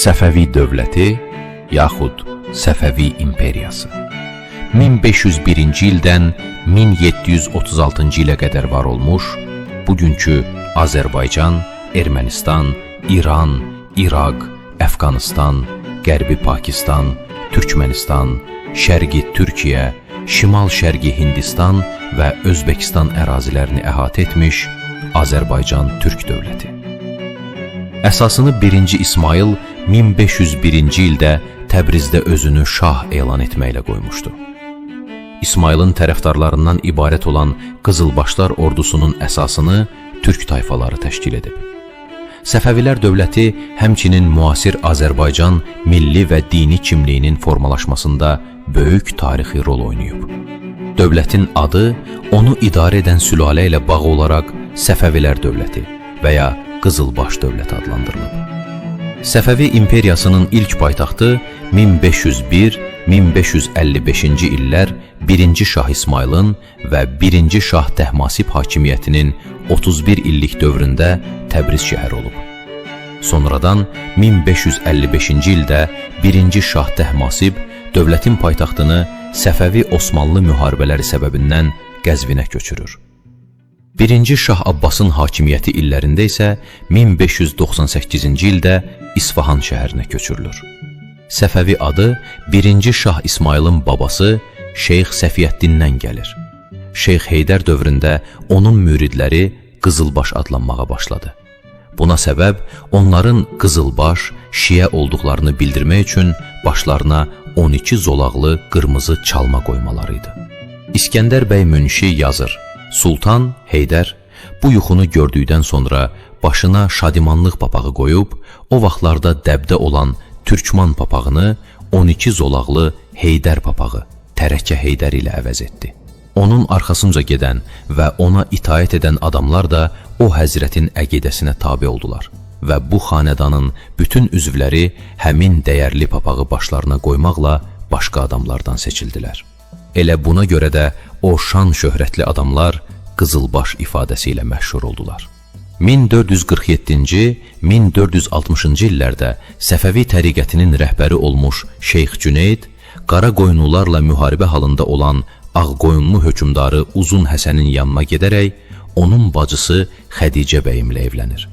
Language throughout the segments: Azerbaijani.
Səfəvi dövləti yaxud Səfəvi imperiyası 1501-ci ildən 1736-cı ilə qədər var olmuş, bugünkü Azərbaycan, Ermənistan, İran, İraq, Əfqanıstan, Qərbi Pakistan, Türkmənistan, Şərqi Türkiyə, Şimal-Şərqi Hindistan və Özbəkistan ərazilərini əhatə etmiş Azərbaycan Türk dövləti. Əsasını 1-ci İsmayıl 1501-ci ildə Təbrizdə özünü şah elan etməklə qoymuşdu. İsmayılın tərəfdarlarından ibarət olan Qızılbaşlar ordusunun əsasını türk tayfaları təşkil edib. Səfəvilər dövləti həmçinin müasir Azərbaycan milli və dini kimliyinin formalaşmasında böyük tarixi rol oynayıb. Dövlətin adı onu idarə edən sülalə ilə bağlı olaraq Səfəvilər dövləti və ya Qızılbaş dövləti adlandırılıb. Səfəvi imperiyasının ilk paytaxtı 1501-1555-ci illər 1-ci Şah İsmayılın və 1-ci Şah Təhmasib hakimiyyətinin 31 illik dövründə Təbriz şəhəri olub. Sonradan 1555-ci ildə 1-ci Şah Təhmasib dövlətin paytaxtını Səfəvi Osmanlı müharibələri səbəbindən Qəzvinə köçürür. 1-ci Şah Abbasın hakimiyyəti illərində isə 1598-ci ildə İsfahan şəhərinə köçürülür. Səfəvi adı 1-ci Şah İsmayılın babası Şeyx Səfiyyəddindən gəlir. Şeyx Heydər dövründə onun müridləri Qızılbaş adlanmağa başladı. Buna səbəb onların Qızılbaş, Şiə olduqlarını bildirmək üçün başlarına 12 zolaqlı qırmızı çalma qoymaları idi. İskəndər bəy Münşi yazır: Sultan Heydər bu yuxunu gördükdən sonra başına şadimanlıq papağı qoyub, o vaxtlarda dəbdə olan Türkman papağını 12 zolaqlı Heydər papağı, Tərəkə Heydər ilə əvəz etdi. Onun arxasınca gedən və ona itaət edən adamlar da o həzrətin əqidəsinə tabe oldular və bu xanədanın bütün üzvləri həmin dəyərli papağı başlarına qoymaqla başqa adamlardan seçildilər. Elə buna görə də o şan şöhrətli adamlar Qızılbaş ifadəsi ilə məşhur oldular. 1447-ci, 1460-cı illərdə Səfəvi təriqətinin rəhbəri olmuş Şeyx Cüneyd, Qaraqoyunlularla müharibə halında olan Ağqoyunlu hökmdarı Uzun Həsənin yanına gedərək onun bacısı Xədicə bəyimlə evlənir.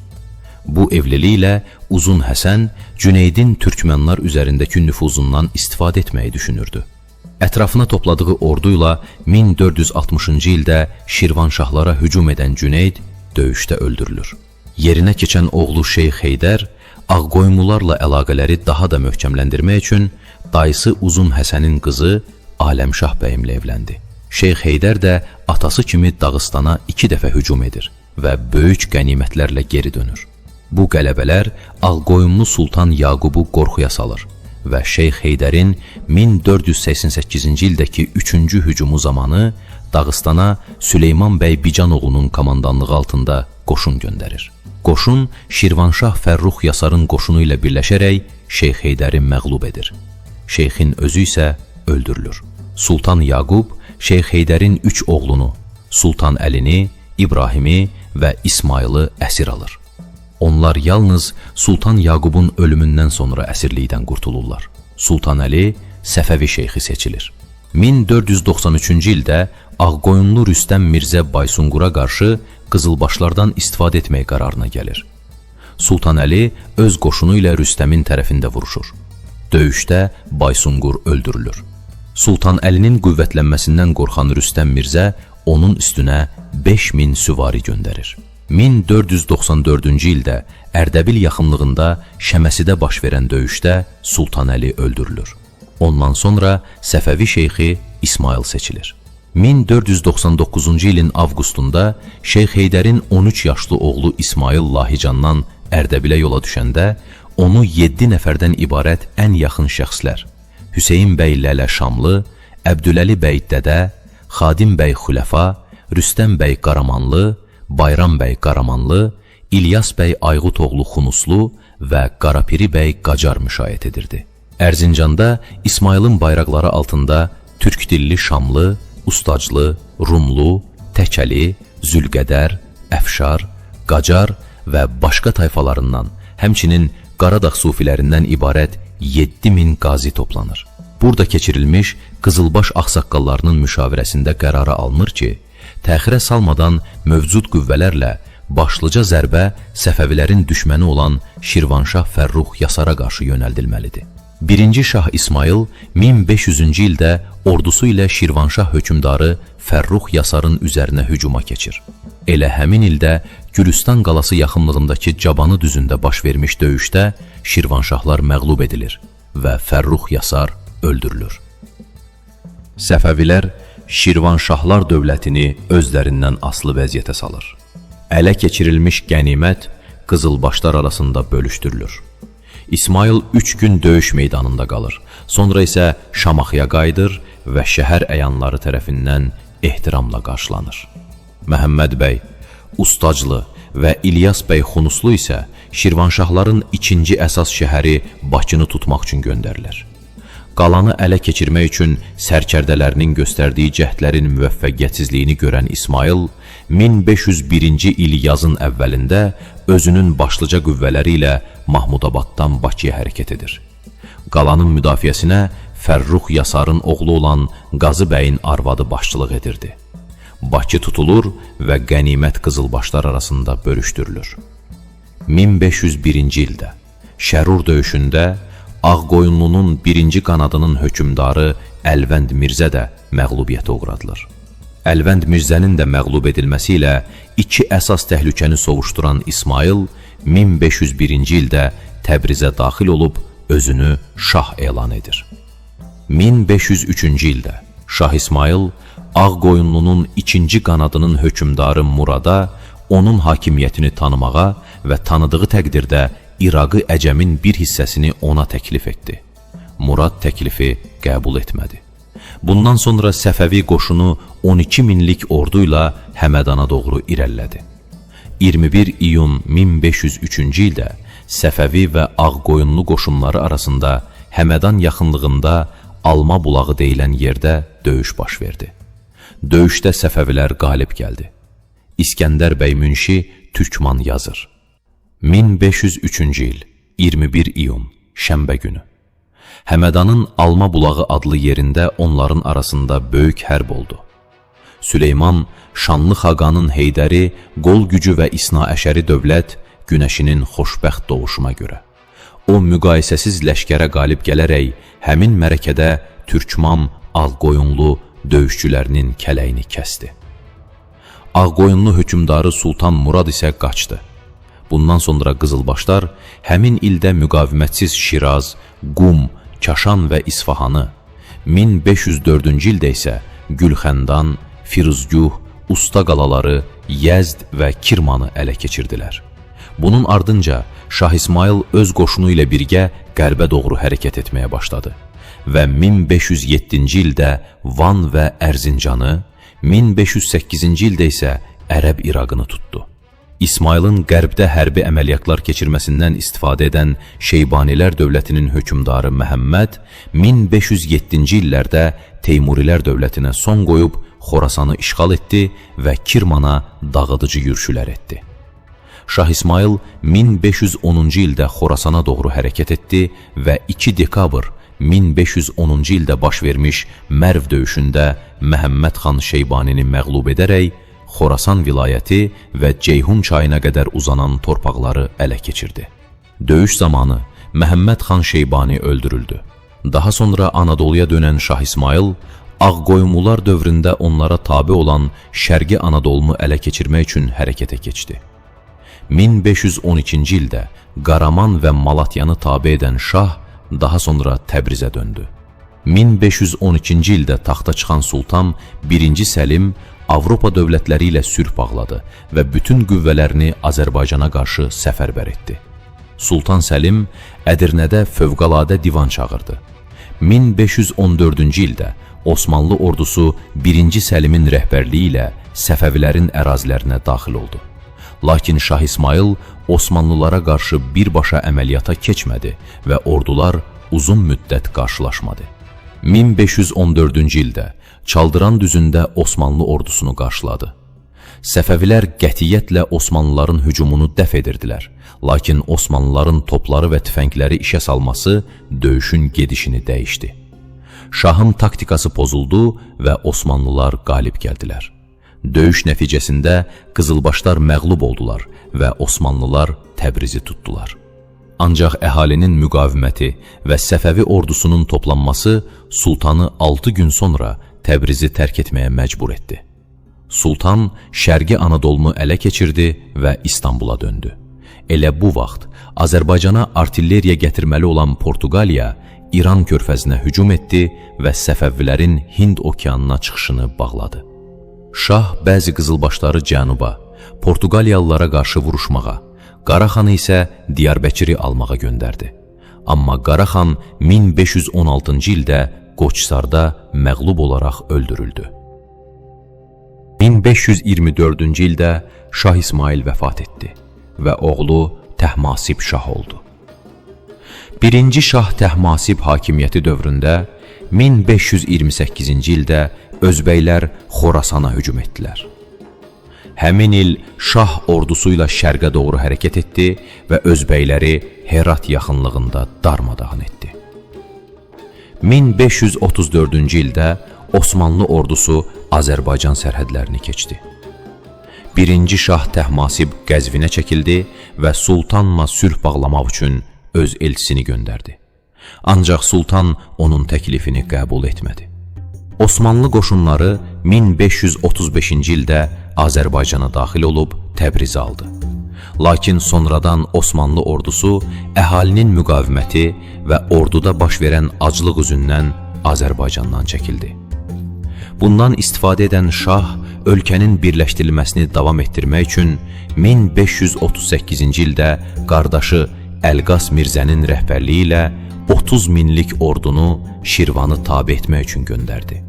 Bu evliliklə Uzun Həsən Cüneydin türkmənlər üzərindəki nüfuzundan istifadə etməyi düşünürdü. Ətrafına topladığı orduyla 1460-cı ildə Şirvanşahlara hücum edən Cüneyd döyüşdə öldürülür. Yerinə keçən oğlu Şeyx Heydər Ağqoyunlularla əlaqələri daha da möhkəmləndirmək üçün dayısı Uzun Həsənin qızı Aləmşah bəyimlə evləndi. Şeyx Heydər də atası kimi Dağıstana 2 dəfə hücum edir və böyük qənimətlərlə geri dönür. Bu qələbələr Ağqoyunlu Sultan Yaqubu qorxuya salır və Şeyx Heydərin 1488-ci ildəki 3-cü hücumu zamanı Dağıstana Süleyman bəy Bicanoğlunun komandanlığı altında qoşun göndərir. Qoşun Şirvanşah Fərrux Yasarın qoşunu ilə birləşərək Şeyx Heydəri məğlub edir. Şeyxin özü isə öldürülür. Sultan Yaqub Şeyx Heydərin 3 oğlunu, Sultan Əlini, İbrahimi və İsmayılı əsir alır. Onlar yalnız Sultan Yaqubun ölümündən sonra əsirlikdən qurtulurlar. Sultan Əli Səfəvi şeyxi seçilir. 1493-cü ildə Ağqoyunlu Rüstəm Mirzə Baysunqura qarşı Qızılbaşlardan istifadə etmək qərarına gəlir. Sultan Əli öz qoşunu ilə Rüstəmin tərəfində vuruşur. Döyüşdə Baysunqur öldürülür. Sultan Əlinin qüvvətlənməsindən qorxan Rüstəm Mirzə onun üstünə 5000 süvari göndərir. 1494-cü ildə Ərdəbil yaxınlığında Şəməsidə baş verən döyüşdə Sultan Əli öldürülür. Ondan sonra Səfəvi şeyxi İsmayıl seçilir. 1499-cu ilin avqustunda Şeyx Heydərin 13 yaşlı oğlu İsmayıl Lahicandan Ərdəbilə yola düşəndə onu 7 nəfərdən ibarət ən yaxın şəxslər Hüseyn bəy Lələ Şamlı, Əbdüləli bəy Dədə, Xadim bəy Xüləfa, Rüstəm bəy Qaramanlı, Bayram bəy Qaramanlı, İlyas bəy Ayğutoğlu Xunuslu və Qarapiri bəy Qacar müşayiət edirdi. Ərzincanda İsmayılın bayraqları altında türk dilli Şamlı, Ustaclı, Rumlu, Təkəli, Zülqədər, Əfşar, Qacar və başqa tayfalarından, həmçinin Qaradağ sufilərindən ibarət 7000 qazi toplanır. Burada keçirilmiş Qızılbaş ağsaqqallarının müşavirəsində qərara alınır ki, təxirə salmadan mövcud qüvvələrlə başlıca zərbə Səfəvilərin düşməni olan Şirvanşah Fərrux Yasara qarşı yönəldilməlidir. 1-ci Şah İsmayıl 1500-cü ildə ordusu ilə Şirvanşah hökmdarı Fərrux Yasarın üzərinə hücuma keçir. Elə həmin ildə Gülüstan qalası yaxınlığındakı Cabanı düzündə baş vermiş döyüşdə Şirvanşahlar məğlub edilir və Fərrux Yasar öldürülür. Səfəvilər Şirvanşahlar dövlətini özlərindən asılı vəziyyətə salır. Ələ keçirilmiş qənimət qızılbaşlar arasında bölüşdürülür. İsmayıl 3 gün döyüş meydanında qalır. Sonra isə Şamaxıya qayıdır və şəhər əyanları tərəfindən ehtiramla qarşılanır. Məhəmməd bəy Ustaclı və İlyas bəy Xunuslu isə Şirvanşahların ikinci əsas şəhəri Bakını tutmaq üçün göndərilir. Qalanı ələ keçirmək üçün sərkərdələrinin göstərdiyi cəhdlərin müvəffəqiyyətsizliyini görən İsmayıl 1501-ci il yazın əvvəlində özünün başlıca qüvvələri ilə Mahmudabaddan Bakıya hərəkət edir. Qalanın müdafiəsinə Fərrux Yasarın oğlu olan Qazı bəyin arvadı başçılıq edirdi. Bakı tutulur və qənimət qızılbaşlar arasında bölüşdürülür. 1501-ci ildə Şərur döyüşündə Ağqoyunlunun birinci qanadının hökmdarı Əlvənd Mirzə də məğlubiyyətə uğradılır. Əlvənd Mirzənin də məğlub edilməsi ilə iki əsas təhlükəni sovuşduran İsmayıl 1501-ci ildə Təbrizə daxil olub özünü şah elan edir. 1503-cü ildə Şah İsmayıl Ağqoyunlunun ikinci qanadının hökmdarı Murada onun hakimiyyətini tanımağa və tanıdığı təqdirdə İraqı Əcəmin bir hissəsini ona təklif etdi. Murad təklifi qəbul etmədi. Bundan sonra Səfəvi qoşunu 12 minlik orduyla Həmədana doğru irəlilədi. 21 iyun 1503-cü ildə Səfəvi və Ağqoyunlu qoşunları arasında Həmədan yaxınlığında Alma bulağı deyilən yerdə döyüş baş verdi. Döyüşdə Səfəvilər qalib gəldi. İskəndər bəy Münşi Türkman yazır. 1503-cü il 21 iyun şənbə günü Həmədanın Alma bulağı adlı yerində onların arasında böyük hərb oldu. Süleyman Şanlı Xaqanın Heydəri, qol gücü və İsna Əşəri dövlət günəşinin xoşbəxt doğuşuna görə. O müqayisəsiz ləşkərə qalib gələrək həmin mərəkədə Türkman Ağqoyunlu döyüşçülərinin kələyini kəsdi. Ağqoyunlu hökmdarı Sultan Murad isə qaçdı. Bundan sonra Qızılbaşlar həmin ildə müqavimətsiz Şiraz, Qum, Kaşan və İsfahanı, 1504-cü ildə isə Gülxəndan, Firuzguh, Usta qalaları, Yəzd və Kirmanı ələ keçirdilər. Bunun ardınca Şah İsmayıl öz qoşunu ilə birgə qərbə doğru hərəkət etməyə başladı və 1507-ci ildə Van və Ərzincanı, 1508-ci ildə isə Ərəb İraqını tutdu. İsmayılın qərbdə hərbi əməliyyatlar keçirməsindən istifadə edən Şeybanilər dövlətinin hökmdarı Məhəmməd 1507-ci illərdə Teymurilər dövlətinə son qoyub Xorasanı işğal etdi və Kirmana dağıdıcı yürüşlər etdi. Şah İsmayıl 1510-cu ildə Xorasana doğru hərəkət etdi və 2 dekabr 1510-cu ildə baş vermiş Mərv döyüşündə Məhəmməd xan Şeybanini məğlub edərək Xorasan vilayəti və Ceyhun çayına qədər uzanan torpaqları ələ keçirdi. Döyüş zamanı Məhəmməd xan Şeybani öldürüldü. Daha sonra Anadoluya dönən Şah İsmayıl, Ağqoyunlular dövründə onlara tabe olan Şərqi Anadolunu ələ keçirmək üçün hərəkətə keçdi. 1512-ci ildə Qaraman və Malatyanı tabe edən şah daha sonra Təbrizə döndü. 1512-ci ildə taxta çıxan Sultan 1-ci Səlim Avropa dövlətləri ilə sülh bağladı və bütün qüvvələrini Azərbaycana qarşı səfərbər etdi. Sultan Səlim Ədirnədə fövqəladə divan çağırdı. 1514-cü ildə Osmanlı ordusu 1-ci Səlimin rəhbərliyi ilə Səfəvilərin ərazilərinə daxil oldu. Lakin Şah İsmayıl Osmanlılara qarşı birbaşa əməliyyata keçmədi və ordular uzun müddət qarşılaşmadı. 1514-cü ildə Çaldıran düzündə Osmanlı ordusunu qarşıladı. Səfəvilər qətiyyətlə Osmanlıların hücumunu dəf edirdilər. Lakin Osmanlıların topları və tüfəngləri işə salması döyüşün gedişini dəyişdi. Şahın taktikası pozuldu və Osmanlılar qalib gəldilər. Döyüş nəticəsində Qızılbaşlar məğlub oldular və Osmanlılar Təbrizi tutdular. Ancaq əhalinin müqaviməti və Səfəvi ordusunun toplanması sultanı 6 gün sonra Təbrizi tərk etməyə məcbur etdi. Sultan Şərqi Anadolunu ələ keçirdi və İstanbula döndü. Elə bu vaxt Azərbaycana artilleriya gətirməli olan Portuqaliya İran körfəzinə hücum etdi və Səfəvilərin Hind okeanına çıxışını bağladı. Şah bəzi qızılbaşları cənuba, Portuqaliyalılara qarşı vuruşmağa, Qaraxanı isə Diyarbəkiri almağa göndərdi. Amma Qaraxan 1516-cı ildə Qoçsarda məğlub olaraq öldürüldü. 1524-cü ildə Şah İsmail vəfat etdi və oğlu Təhmasib şah oldu. Birinci Şah Təhmasib hakimiyyəti dövründə 1528-ci ildə Özbəklər Xorasana hücum etdilər. Həmin il Şah ordusu ilə şərqə doğru hərəkət etdi və Özbəkləri Herat yaxınlığında darmadağın etdi. 1534-cü ildə Osmanlı ordusu Azərbaycan sərhədlərini keçdi. Birinci Şah Təhmasib Qəzvinə çəkildi və sultanla sülh bağlamaq üçün öz elçisini göndərdi. Ancaq sultan onun təklifini qəbul etmədi. Osmanlı qoşunları 1535-ci ildə Azərbaycana daxil olub Təbrizi aldı. Lakin sonradan Osmanlı ordusu əhalinin müqaviməti və orduda baş verən aclıq üzündən Azərbaycandan çəkildi. Bundan istifadə edən şah ölkənin birləşdirilməsini davam etdirmək üçün 1538-ci ildə qardaşı Əlqas Mirzənin rəhbərliyi ilə 30 minlik ordunu Şirvanı tabe etmək üçün göndərdi.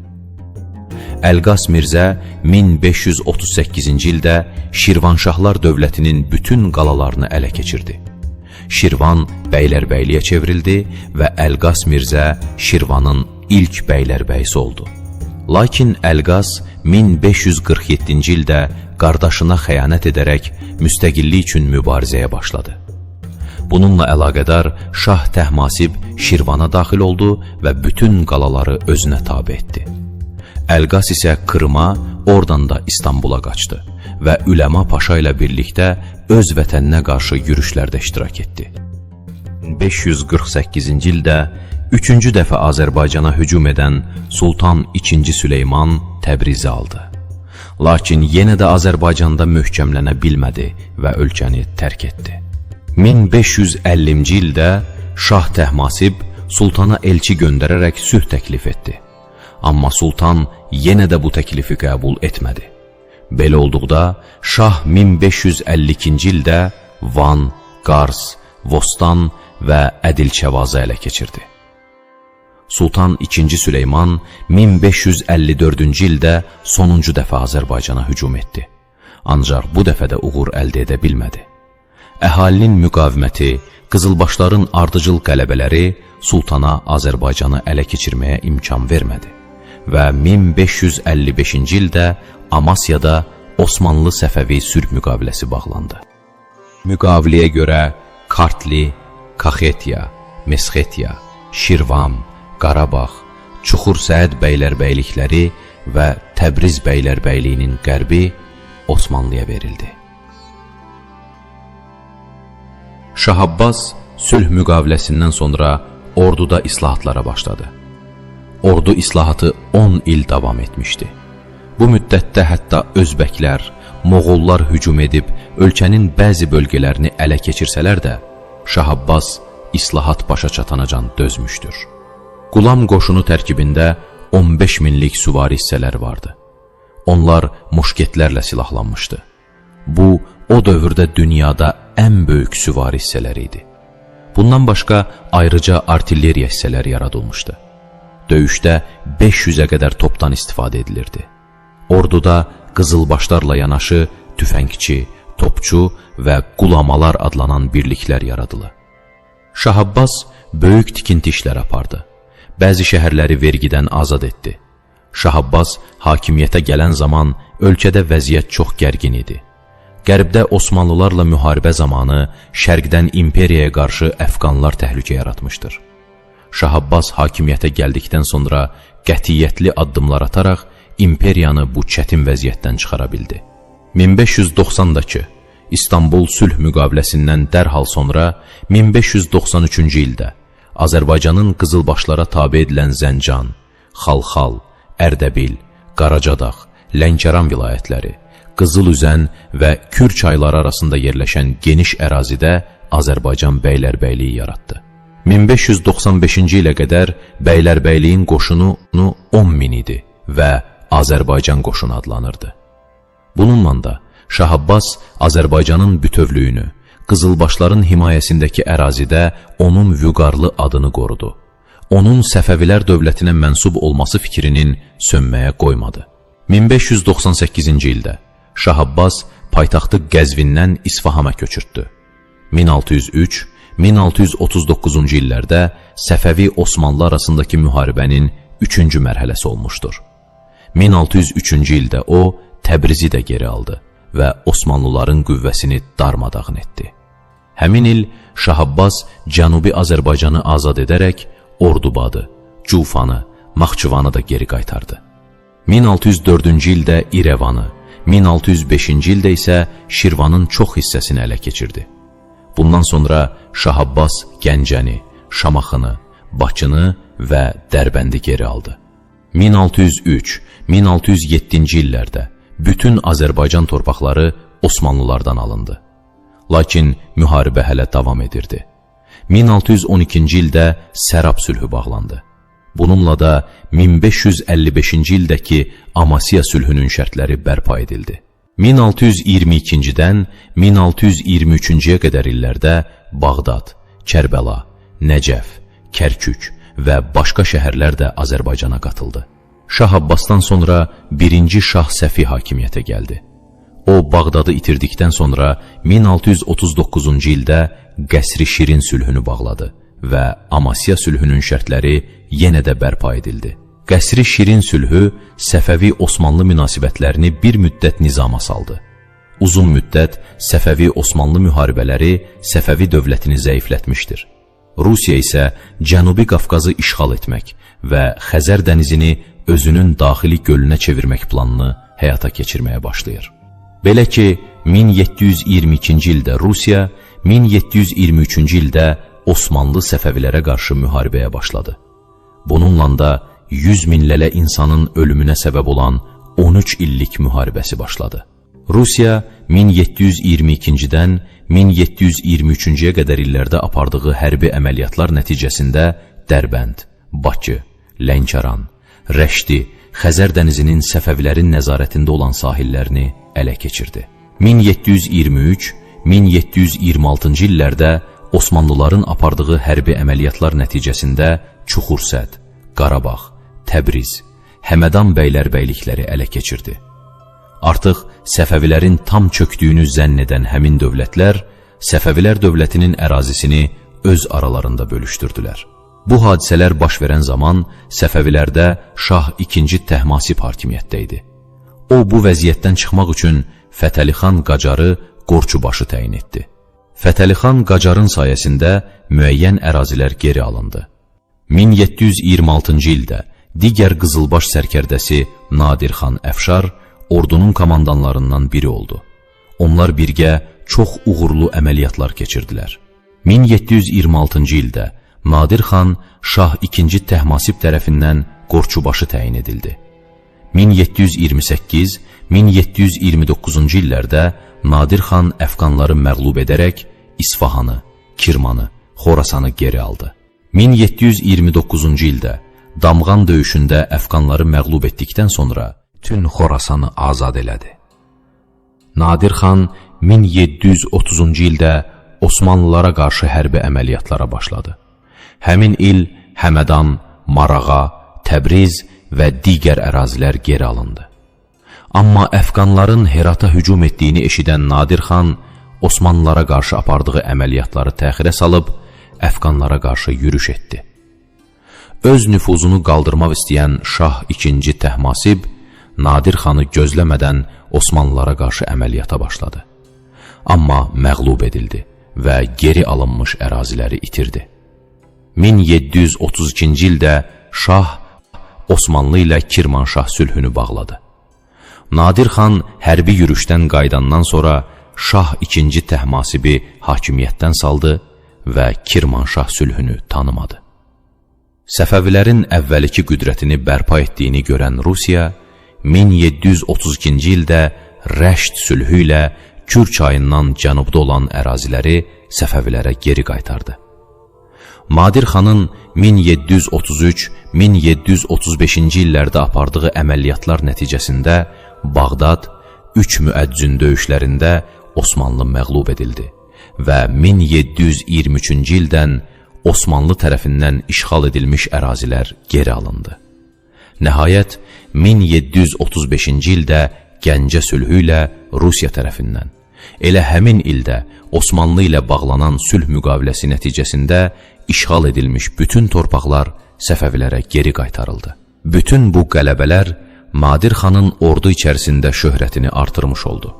Əlqas Mirzə 1538-ci ildə Şirvanşahlar dövlətinin bütün qalalarını ələ keçirdi. Şirvan bəylərbəyliyə çevrildi və Əlqas Mirzə Şirvanın ilk bəylərbəyisi oldu. Lakin Əlqas 1547-ci ildə qardaşına xəyanət edərək müstəqillik üçün mübarizəyə başladı. Bununla əlaqədar Şah Təhmasib Şirvana daxil oldu və bütün qalaları özünə tabe etdi. Əlqas isə Krıma, oradan da İstanbula qaçdı və Üləma Paşa ilə birlikdə öz vətəninə qarşı yürüşlərdə iştirak etdi. 548-ci ildə üçüncü dəfə Azərbaycana hücum edən Sultan II Süleyman Təbrizi aldı. Lakin yenə də Azərbaycanda möhkəmlənə bilmədi və ölkəni tərk etdi. 1550-ci ildə Şah Təhmasib sultana elçi göndərərək sülh təklif etdi. Amma sultan yenə də bu təklifi qəbul etmədi. Belə olduqda Şah 1552-ci ildə Van, Qars, Vostan və Ədilçəvazı ələ keçirdi. Sultan II Süleyman 1554-cü ildə sonuncu dəfə Azərbaycana hücum etdi. Ancaq bu dəfə də uğur əldə edə bilmədi. Əhalinin müqaviməti, Qızılbaşların ardıcıl qələbələri sultana Azərbaycanı ələ keçirməyə imkan vermədi və 1555-ci ildə Amasyada Osmanlı-Səfəvi sülh müqaviləsi bağlandı. Müqaviləyə görə Kartli, Kaxetiya, Mesxetiya, Şirvan, Qarabağ, Çuxur Səəd bəylərbəylikləri və Təbriz bəylərbəyliyinin qərbi Osmanlıya verildi. Şah Abbas sülh müqaviləsindən sonra orduda islahatlara başladı. Ordu islahatı 10 il davam etmişdi. Bu müddətdə hətta Özbəklər, Moğollar hücum edib ölkənin bəzi bölgələrini ələ keçirsələr də, Şah Abbas islahat başa çatanacan dözmüşdür. Qulam qoşunu tərkibində 15 minlik süvari hissələri vardı. Onlar muşketlərlə silahlanmışdı. Bu, o dövrdə dünyada ən böyük süvari hissələri idi. Bundan başqa ayrıca artilleriya hissələri yaradılmışdı. Döyüşdə 500-ə qədər topdan istifadə edilirdi. Orduda qızılbaşlarla yanaşı tüfəngçi, topçu və qulamalar adlanan birliklər yaradıldı. Şah Abbas böyük tikinti işləri apardı. Bəzi şəhərləri vergidən azad etdi. Şah Abbas hakimiyyətə gələn zaman ölkədə vəziyyət çox gərgin idi. Qərbdə Osmanlılarla müharibə zamanı şərqdən imperiyaya qarşı əfqanlar təhlükə yaratmışdır. Şah Abbas hakimiyyətə gəldikdən sonra qətiyyətli addımlar ataraq imperiyanı bu çətin vəziyyətdən çıxara bildi. 1590-dakı İstanbul sülh müqaviləsindən dərhal sonra 1593-cü ildə Azərbaycanın qızılbaşlara tabe edilən Zəncan, Xalxal, Ərdəbil, Qaracadağ, Lənkəran vilayətləri, Qızılüzən və Kür çayları arasında yerləşən geniş ərazidə Azərbaycan bəylərbəyliyi yaratdı. 1595-ci ilə qədər bəylərbəyliyin qoşunu 10 min idi və Azərbaycan qoşunu adlanırdı. Bununla da Şah Abbas Azərbaycanın bütövlüyünü, qızılbaşların himayəsindəki ərazidə onun vüqarlı adını qorudu. Onun Səfəvilər dövlətinə mənsub olması fikrinin sönməyə qoymadı. 1598-ci ildə Şah Abbas paytaxtı Qəzvindən İsfahana köçürtdü. 1603-1639-cu illərdə Səfəvi Osmanlı arasındakı müharibənin 3-cü mərhələsi olmuşdur. 1603-cü ildə o, Təbrizi də geri aldı və Osmanlıların qüvvəsini darmadağın etdi. Həmin il Şah Abbas Cənubi Azərbaycanı azad edərək Ordubadı, Cufanı, Naxçıvanı da geri qaytardı. 1604-cü ildə İrəvanı, 1605-ci ildə isə Şirvanın çox hissəsini ələ keçirdi. Bundan sonra Şah Abbas Gəncəni, Şamaxını, Bakını və Dərbəndi geri aldı. 1603-1607-ci illərdə bütün Azərbaycan torpaqları Osmanlılardan alındı. Lakin müharibə hələ davam edirdi. 1612-ci ildə Sərab sülhü bağlandı. Bununla da 1555-ci ildəki Amasiya sülhünün şərtləri bərpa edildi. 1622-dən 1623-cüyə qədər illərdə Bağdad, Kərbəla, Nəcəf, Kərkük və başqa şəhərlər də Azərbaycana qatıldı. Şah Abbasdan sonra 1-ci Şah Səfi hakimiyyətə gəldi. O, Bağdadı itirdikdən sonra 1639-cu ildə Qəsri Şirin sülhünü bağladı və Amasiya sülhünün şərtləri yenə də bərpa edildi. Qəsri Şirin sülhü Səfəvi Osmanlı münasibətlərini bir müddət nizama saldı. Uzun müddət Səfəvi Osmanlı müharibələri Səfəvi dövlətini zəiflətmişdir. Rusiya isə Cənubi Qafqazı işğal etmək və Xəzər dənizini özünün daxili gölünə çevirmək planını həyata keçirməyə başlayır. Belə ki, 1722-ci ildə Rusiya, 1723-cü ildə Osmanlı Səfəvilərə qarşı müharibəyə başladı. Bununla da 100 minlərlə insanın ölümünə səbəb olan 13 illik müharibəsi başladı. Rusiya 1722-dən 1723-cüyə qədər illərdə apardığı hərbi əməliyyatlar nəticəsində Dərbənd, Bakı, Lənkəran, Rəşdi, Xəzər dənizinin Səfəvilərin nəzarətində olan sahillərini ələ keçirdi. 1723-1726-cı illərdə Osmanlıların apardığı hərbi əməliyyatlar nəticəsində Çuxursəd, Qarabağ, Təbriz, Həmədan bəylərbəylikləri ələ keçirdi. Artıq Səfəvilərin tam çöktüyünü zənn edən həmin dövlətlər, Səfəvilər dövlətinin ərazisini öz aralarında bölüşdürdülər. Bu hadisələr baş verən zaman Səfəvilərdə Şah II Təhmasib hakimiyyətdə idi. O, bu vəziyyətdən çıxmaq üçün Fətəli xan Qacarı Qorçubaşı təyin etdi. Fətəli xan Qacarın sayəsində müəyyən ərazilər geri alındı. 1726-cı ildə digər qızılbaş sərkərdəsi Nadir xan Əfşar ordunun komandanlarından biri oldu. Onlar birgə çox uğurlu əməliyyatlar keçirdilər. 1726-cı ildə Nadir xan Şah II Təhmasib tərəfindən Qorçubaşı təyin edildi. 1728-1729-cu illərdə Nadir xan əfqanları məğlub edərək İsfahanı, Kirmanı, Xorasanı geri aldı. 1729-cu ildə Damğan döyüşündə əfqanları məğlub etdikdən sonra bütün Xorasanı azad elədi. Nadir xan 1730-cu ildə Osmanlılara qarşı hərbi əməliyyatlara başladı. Həmin il Həmədan, Marağa, Təbriz və digər ərazilər geri alındı. Amma əfqanların Herata hücum etdiyini eşidən Nadir xan Osmanlılara qarşı apardığı əməliyyatları təxirə salıb əfqanlara qarşı yürüş etdi. Öz nüfuzunu qaldırmaq istəyən Şah II Təhmasib Nadir xanı gözləmədən Osmanlılara qarşı əməliyyata başladı. Amma məğlub edildi və geri alınmış əraziləri itirdi. 1732-ci ildə Şah Osmanlı ilə Kirmanşah sülhünü bağladı. Nadir xan hərbi yürüşdən qayıdandan sonra Şah II Təhmasibi hakimiyyətdən saldı və Kirmanşah sülhünü tanımadı. Səfəvilərin əvvəlki qüdrətini bərpa etdiyini görən Rusiya 1732-ci ildə Rəşd sülhü ilə Kür çayından cənubda olan əraziləri Səfəvilərə geri qaytardı. Nadir xanın 1733-1735-ci illərdə apardığı əməliyyatlar nəticəsində Bağdad 3 müəccün döyüşlərində Osmanlı məğlub edildi və 1723-cü ildən Osmanlı tərəfindən işğal edilmiş ərazilər geri alındı. Nəhayət 1735-ci ildə Gəncə sülhü ilə Rusiya tərəfindən, elə həmin ildə Osmanlı ilə bağlanan sülh müqaviləsi nəticəsində işğal edilmiş bütün torpaqlar Səfəvilərə geri qaytarıldı. Bütün bu qələbələr Nadir xanın ordu içərisində şöhrətini artırmış oldu.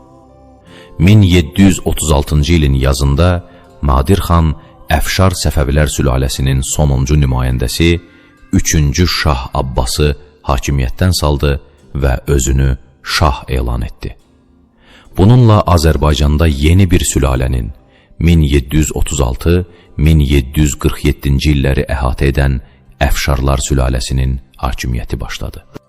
1736-cı ilin yazında Nadir xan Əfşar Səfəvilər sülaləsinin sonuncu nümayəndəsi 3-cü Şah Abbası hakimiyyətdən saldı və özünü şah elan etdi. Bununla Azərbaycanda yeni bir sülalənin 1736-1747-ci illəri əhatə edən Əfşarlar sülaləsinin hakimiyyəti başladı.